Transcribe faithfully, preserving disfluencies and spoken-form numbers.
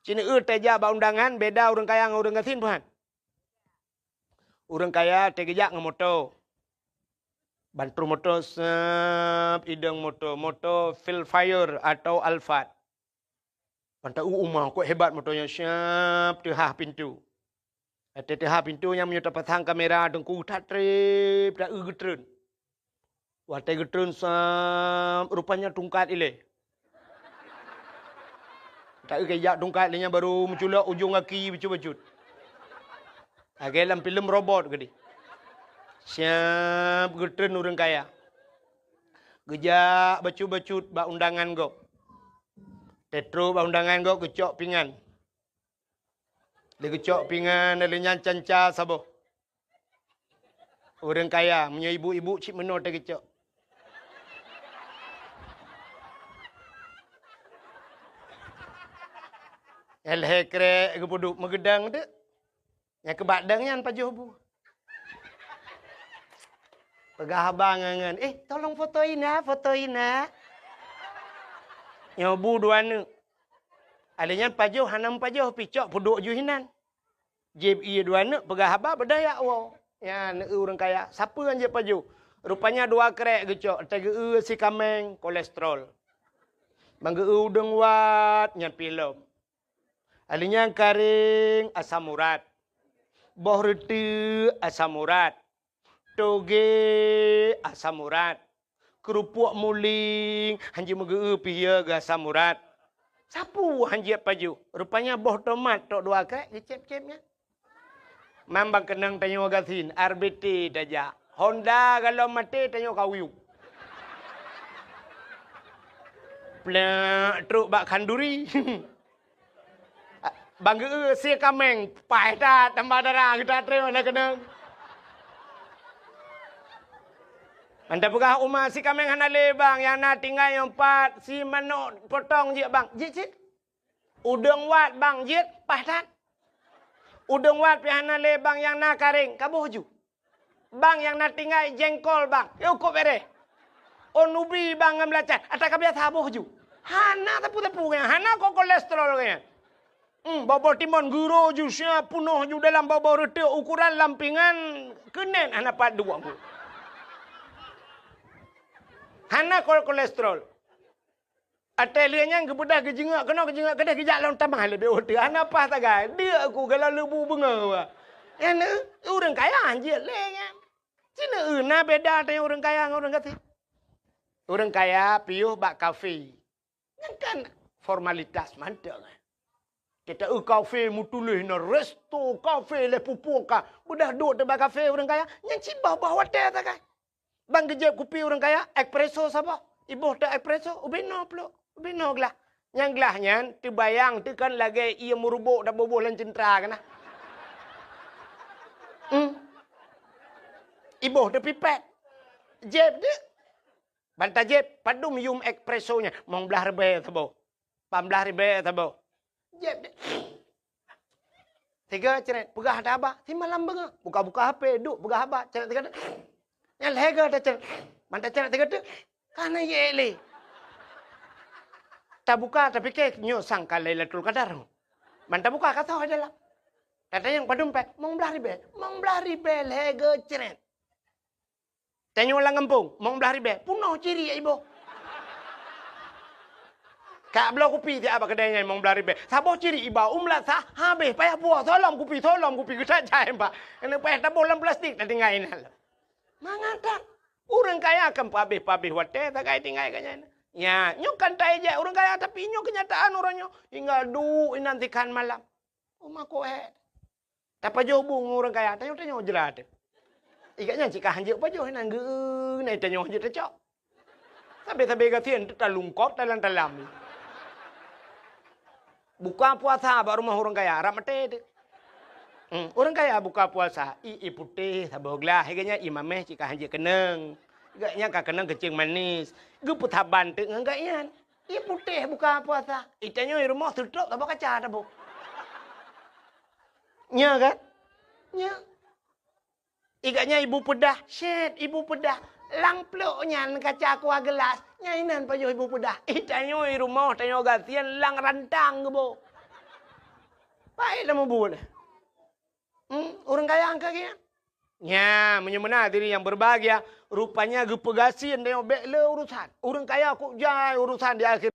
Ci neueu tajak bak undangan, beda ureuëng kaya ngon ureuëng gasien, bukan? Ureuëng kaya teugeujak ngon moto. Ban trok moto, sep, idong moto, moto Vellfire atau Alphard. Ban ta-eu uma, kok hebat moto nyan, sep, teuhah pintu. Watée teuhah pintu nyan, meunyoe tapasang kamera teungku, that treb, ta-eu geutreun. Watée geutreun, sep, rupanya tungkat ilée. Ta-eu keujak tungkat, lé nyan baru meuculok ujong gaki bacut-bacut. Lagée lam filem robot keudeh. Sep, geutreun ureuëng kaya. Geujak bacut-bacut bak undangan gob. Teutrok bak undangan gob, geucok pingan. Lé geucok pingan, lé nyan canca saboh. Ureuëng kaya, meunyoe ibu-ibu cit meunoe teuh geucok. Lhée krek geupeuduek meugeudang teuk. Nyang keubak dang nyan pajoh bu. Peugah haba ngon, "Eh, tolong foto ina, foto ina." Nyoe bu dua neuk. Alé nyan pajoh hana meupajoh, picok peuduek ju hinan. Jieb ié dua neuk, peugah haba beudaya woe. Nyan neueu ureuëng kaya, sapeue nyang jieb pajoh? Rupanya dua krek geucok, teugeue sikameng kolesterol. Ban geu-eu udeueng wat nyan pih lom. Alé nyan karéng asam urat. Boh reuteuek asam urat. Toge asam urat. Keurupuk muling, hanjeuet meugeu-eu pih ya geu asam urat. Sapeue hanjeuet pajoh? Rupanya boh tomat tok dua krek geucép-cép nyan. Mambang keunong tanyoe gasien, R B T tajak. Honda galom maté tanyoe kawiuk. Plek trok bak khanduri. Ban geu-eu sikameng, paih that tambah dara geutanyoe na keunong. Ban tapeugah uma sikameng hana lé bang, nyang na tinggai nyoe pat, si manok potong jeuet bang, jeuet cit. Udeueng wat bang, jeuet paih that. Udeueng wat pih hana lé bang, nyang na karéng, kaboh ju. Bang nyang na tinggai jengkol bang, yôh kok bereh. Oh nubi bang ngon beulacan, ata ka biasa boh ju. Hana teupeu-teupeu nyan, hana kok kolesterol nyan. Hmm, boh-boh timon guro ju sia punoh ju dalam boh-boh reuteuek ukuran lampingan keunen hana pat duek. Hana kol-, kolesterol. Até lheueh nyan geubeudôh geujeungok keunoe geujeungok keudeh geujak lom tamah leubeh ueh teuh hana paih sagai. Deuk ku galak leubu beungoh. Nyan ureueng kaya jeuet lé nyan. Cina na beda teuh ureueng kaya ngon ureueng gasien. Ureueng kaya piôh bak kafe. Nyan kan formalitas mantong. Kita eu kafe meutuléh na resto kafe lé pupuk ka. Beudôh duek teuh bak kafe ureueng kaya. Nyan cit bah-bah watèe sagai. Ban geujép kupi ureueng kaya, espresso saboh. Iboh teuh espresso, ubé noe plôk, ubé noe glah. Nyang glah nyan teubayang teuh kan lagèe ié meurubok taboh-boh lam ceuntra keunan. Hmm. Iboh teuh pipet. Jép deuh. Ban tajép, padum yum espresso nyan, mong blaih ribèe saboh. Pamblaih ribèe saboh. Jép deh. Tiga cret, peugah ata haba. Simalam beungoh. Buka-buka H P, duek peugah haba. Cret tiga deh. Nyan lhèe goe tacret. Ban tacret tiga deh. Kana ye lé. Tabuka, tapike, nyoe sang ka Lailatul Qadar. Ban tabuka, ka soe dalam. Tatanyong padum pèng, mong blaih ribèe. Mong blaih ribèe lhèe goe cret. Tanyoe lam gampông, mong blaih ribèe, peunoh ciri iboh. Ka bloe kupi siat bak keudè nyan mong blaih ribèe. Saboh ciri iba, u meulasah, habéh, payah puwoe, soe lom kupi, soe lom kupi, geutajak iba. Keuneuk payah taboh lam plastik, tatinggai inan. Mangat that. Ureueng kaya kan peuhabéh-peuhabéh watèe, sagai tinggai geuh nyan. Nya, nyoe kan taéjek ureueng kaya, tapi nyoe keunyataan uroe nyoe. Hingga duek inan sikhan malam. Uma kok hèk. Tapajoh bu ngon ureueng kaya, tanyoe-tanyoe jra teuh. Ikat nyan cit ka hanjeuet pajoh inan geu-eu, na tanyoe hanjeuet tacok. Sabé-sabé gasien teuh talungkop talam-talam. Buka puasa bak rumoh ureueng kaya, rab maté teuh. Hmm, ureueng kaya buka puasa, ié putéh saboh glah, ikat nyan ié mamèh cit ka hanjeuet keunong. Ikat nyan ka keunong keuceung manis. Geupeusaban teuh ngon gobnyan. Ié putéh buka puasa. Itanyoe rumoh seutrok saboh kaca taboh. Nya kan? Nya. Ikat nyan ibu peudah, syèt ibu peudah. Lam plôk nyan kaca kuah geulas, nyan inan pajoh ibu peudah. Itanyoe rumoh tanyoe gasien lam rantang geuboh. Baik lah mubuet. Hmm, ureuëng kaya angka geuh. Nya, meunyoe meunan hadirin yang berbahagia, rupanya geupeugasien dan bék le urusan. Ureuëng kaya kok jai urusan di akhir